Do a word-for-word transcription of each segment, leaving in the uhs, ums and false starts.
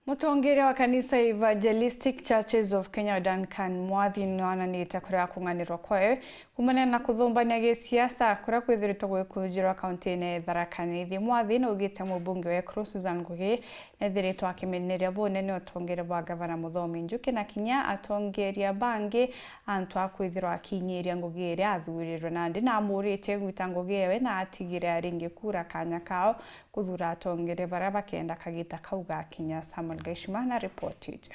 Mutongeria wa kanisa Evangelistic Churches of Kenya, Duncan Mwathi, nonanite kuria kung'anirwa kwawe kumania na kuthumbania gisiasa kuria kwithiritwe gwikujirwa kauntine ya Tharaka Nithi. Mwathi naugite mubunge wa Ekuru Susan Ngugi nethiritwe akimeneria bunene utongeria bwa gavana Muthomi Njuki na kinya atongeria bangi antu a kwithirwa akinyiria ngugi iria athurirwe. Nandi namuritie gwita ngugi ewe na atigire aringi kura kanya kao kuthura atongeria baria bakenda kagita kau gakinya. Samuel Gaishima na ripoti iji.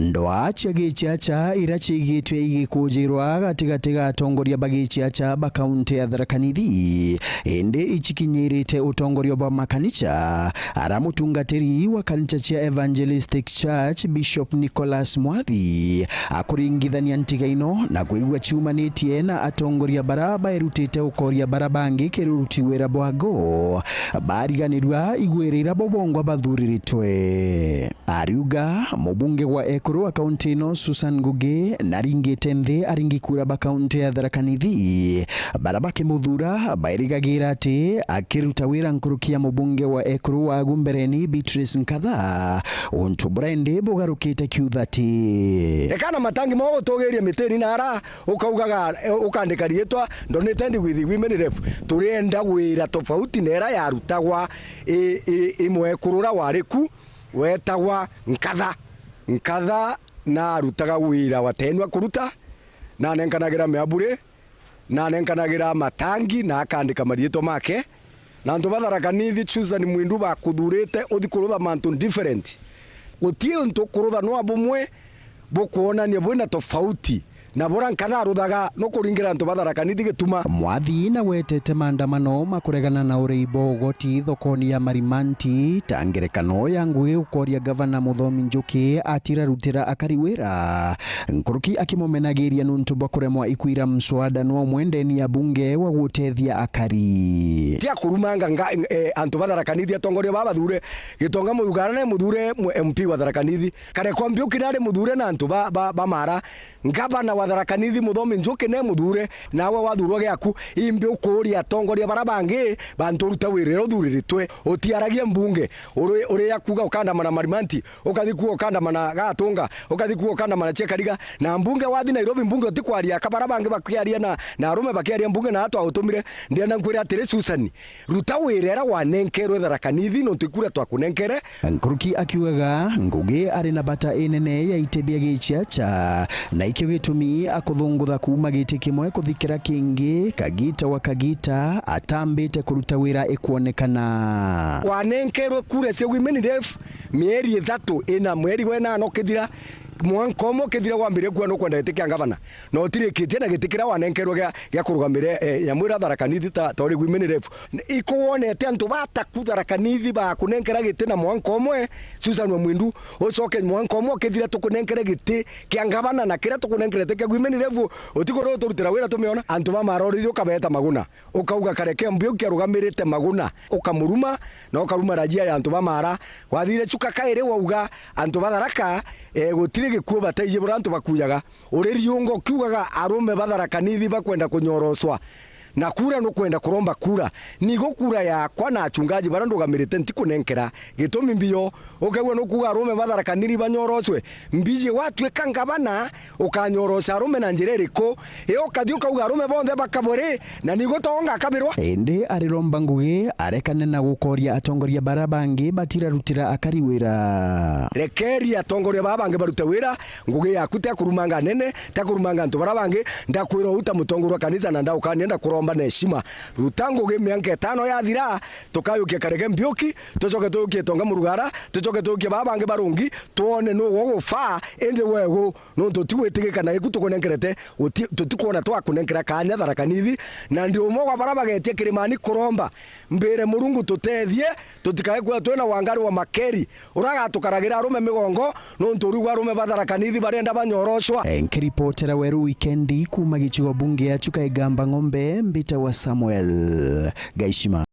Ndwaa cia giciaca iria ciigitwe igikujirwa gatigati ga atongoria ba giciaca ba kaunti ya Tharaka Nithi, indi icikinyirite utongoria bwa makanisa, ara mutungatiri wa kanisa cia Evangelistic Church, Bishop Nicholas Mwathi, akuringithania ntiga ino na kwigua ciumanitie na atongoria bara baerutite ukoria bara bangi kiruruti wira bwa ngo, bariganirua igwirira bo bongwa bathuriritwe. Ariuga mubunge wa Ekuru wa kaunti ino Susan Ngugi naringite nthi aringi kura ba kaunti ya Tharaka Nithi bara bakimuthura bairigagira ati akiruta wira nkuruki ya mubunge wa Ekuru wa agu mbereni Beatrice Nkatha, untu buria indi bugarukite kiuthati. Ekana matangi mao gutugiria mitini na ara ukaugaga, eh, ukandika riitwa, ndonete ndi with women ref. Turienda wira tofauti na ira yarutagwa i, i, i mwekuru uria wari ku wetagwa Nkatha. Nkatha naarutaga wira wa tenua kuruta, nanenkanagira miaburi, nanenkanagira matangi na akandika mariitwa make. Na antu ba Tharaka Nithi, Susan Mwindu bakuthurite uthi kurutha mantu different. Guti untu ukurutha nwa bumwe bukwonania bwina tofauti na buria Nkatha aruthaga nukuringira antu ba Tharaka Nithi gituma. Mwathi nagwetete maandamano ma kuregana na urei bwa ugoti thokoni ya Marimanti ta ngerekano ya Ngugi gukoria gavana Muthomi Njuki atirarutira akari wira, nkuruki akimumenagiria nuntu bwa kuremwa ikwira mswada nwa mwendeni ya bunge wa gutethia akari. Tia kurumanga nga, eh, antu ba Tharaka Nithi, atongoria baba bathure, Gitonga Murugara ne muthure mwe M P wa Tharaka Nithi. Karekwa Mbiuki nari muthure na antu ba, ba, ba Mara. Ngavana wa Tharaka Nithi Muthomi Njuki ne muthure, nawe wathurwa giaku, imbi ukuuria atongoria bara bangi bantu uruta wira uria uthuriritwe? Utiaragia mbunge, uri, uri ya kuuga ukandamana Marimanti, ukathi kuuga ukandamana Gatunga, ukathi kuuga ukandamana Chiakariga, na mbunge wathi Nairobi, mbunge utikwaria aka bara bangi bakiaria na, na arume bakiaria mbunge na atwa utumire. Ndienda nkwire atiri, Susan, ruta wira era wanenkerwe Tharaka Nithi, nontu ikura twakunenkere. Nkuruki akiugaga Ngugi ari na bata inene ya iti bia giciaca, na ikio gitumi akuthungutha kuuma giti kimwe kuthikira kingi, kagita wa kagita, atambite kuruta wira ikwonekana. Wanenkerwe kura cia women ref mieri ithatu ina, mweri wa inana ukithira, mwanka umwe ukithira, wambirie kuuga nukwenda giti kia ngavana. Na utirikitie na giti kiria wanenkerwe gia, gia kurugamira, eh, nyamu iria Tharaka Nithi ta, ta uri women ref. Ikuwonete antu bataku Tharaka Nithi bakunenkera giti na mwanka umwe, Susan wa Mwindu, ucoke mwanka umwe ukithira tukunenkere giti kia ngavana na kiria tukunenkerete kia women ref, utikuria uturutira wira tumiona. Antu ba Mara urithi ukabeta maguna. Ukauga kareke Mbiuki arugamirite maguna, ukamuruma na ukaruma rajia ya antu ba Mara. Wathire chuka kairi wauga antu ba Tharaka, eh, gutiri gikuo bataiji buria antu bakujaga. Uri riunga ukiugaga arume ba Tharaka Nithi bakwenda kunyorocwa. Na kura nukwenda kuromba kura. Nigo kura yakwa na achungaji baria ndugamirite ntikunenkera. Gitumi mbio, ukaigua nukuuga arume ba Tharaka Nithi banyorocwe. Mbiji watuika ngavana, ukanyoroca arume na njira iriku? I ukathi ukauga arume bonthe bakabwe ri, na nigo tonga akabirwa? Indi ariromba Ngugi arekane na gukoria atongoria bara bangi batirarutira akari wira. Rekeria atongoria baa bangi barute wira, Ngugi yaku ti ya kurumanga anene, ti ya kurumanga antu bara bangi. Ndakwira uu ta mutongoria wa kanisa na ndaukania, ndakuromba na heshima. Ruta Ngugi mianka itano yathira, tukayukia Karege Mbiuki, tucoke tuyukie Tonga Murugara, tucoke tuyukie baa bangi barungi, twone nuu gugufaa, indi wegu, nontu tigwitikika na iku tukunenkerete, guti-, tutikwona twakunenkera kaanya Tharaka Nithi, na ndi umwe gwa bara bagetia kirimani kuromba, mbire Murungu tutethie, tutikae kwithirwa twina wangari wa makeri, uria agatukaragira arume migongo, nontu uriigua arume ba Tharaka Nithi barienda banyorocwa. Eh, nkiripotera Weru Wikendi kuuma gicigo bunge ya Chuka Igamba Ng'ombe, mbitagwa Samuel Gaishima.